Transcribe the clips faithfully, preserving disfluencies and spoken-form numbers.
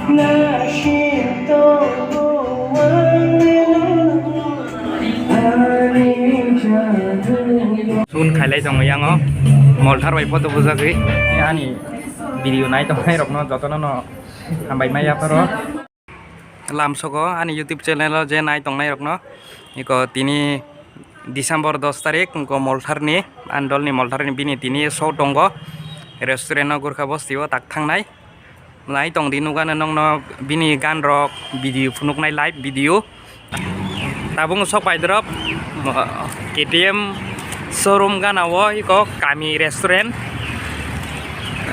Sun khailai tongo yango, molthar bai photo bujagwi. Ani video nai tongnai rokno jotono no hambai mai yapharo. Lamsogo ani YouTube channel o je nai tongnai rokno, iko tini December dos tarik, iko moltharni, ani dolni moltharni bini tini show tongo restaurant o Gurkha Bosti o tak thangnai. Nai tong di nukano nongno bini gan rok video phunuknai live video. Tabuk sok pai drop, K T M showroom gana o iko Kami restaurant.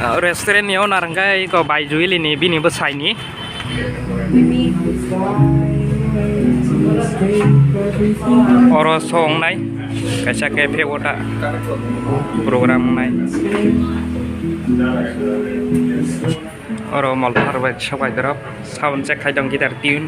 Ah, restaurant ni owner hwnkhe iko Bai Juili ni bini bwsai ni. Oro song nai kaisa cafe o ta program nai. Oro molthar bai sok bai drop sound check khai tong guitar tune.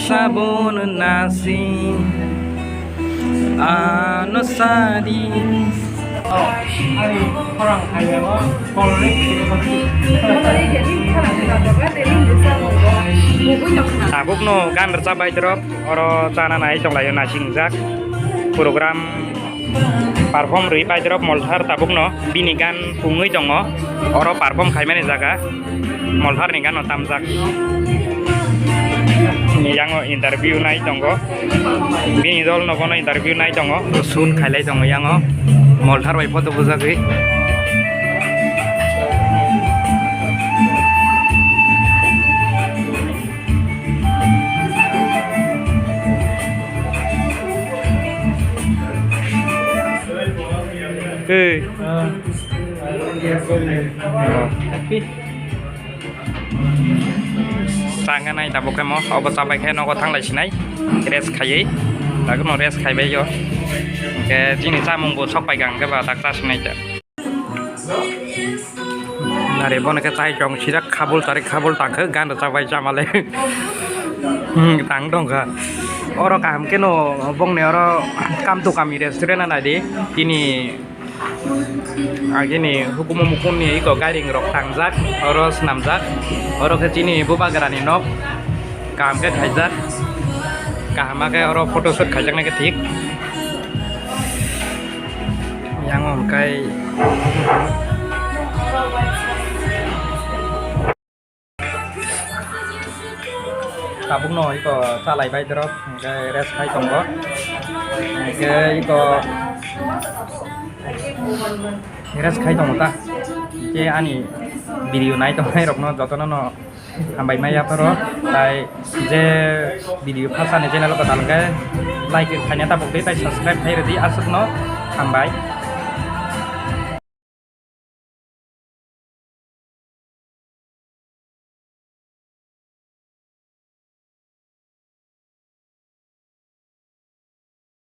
Sabon nasi ano sadi. Tabukno gan rwchap bai drop, oro chana nai tonglaio, naising jak program. Perform rwi pai drop molthar tabukno bini gan pungwi tongo, oro perform khaimani jaga moltharni gano tamjak. Yango interview nai tongo, bini dolno bono interview nai tongo. Sun khailai tongo yango molthar bai photo bujagwi. Hey. Changna nai tabuk khe mo, obo chabai khe nogo thanglai sinai, rest khaiwi, tabukno rest khaibai o. Hwnkhe chini chamung bo sok pai kha, hwnkhe ba tak cha sinai ta. Nare bono khe chai chong sijak, khabul tari khabul tangkhe gan rwchap bai chamale. Hmm, tang tongkha. Oro kaham khe no bongni oro Kamtu Kami restaurant a naidi. Tini agini hukumu mukunni iko gairing rok tangjak, oro swnamjak. Oro khe chini bubagrani nok kaham khe khaijak. Kaham khe oro photoshoot khaijaknai khe thik. Yang hwnkhai tabukno iko chalai bai dorok, hwnkhe rest khai tongo. Hwnkhe iko rest khai tongo ta. Hwnkhe ani video nai tongnai rokno jotono no hambai mai yapharo. Tai je video khasani channel ko tal khe like khaina tabuk di, tai subscribe khai rwdi aswkno. Hambai.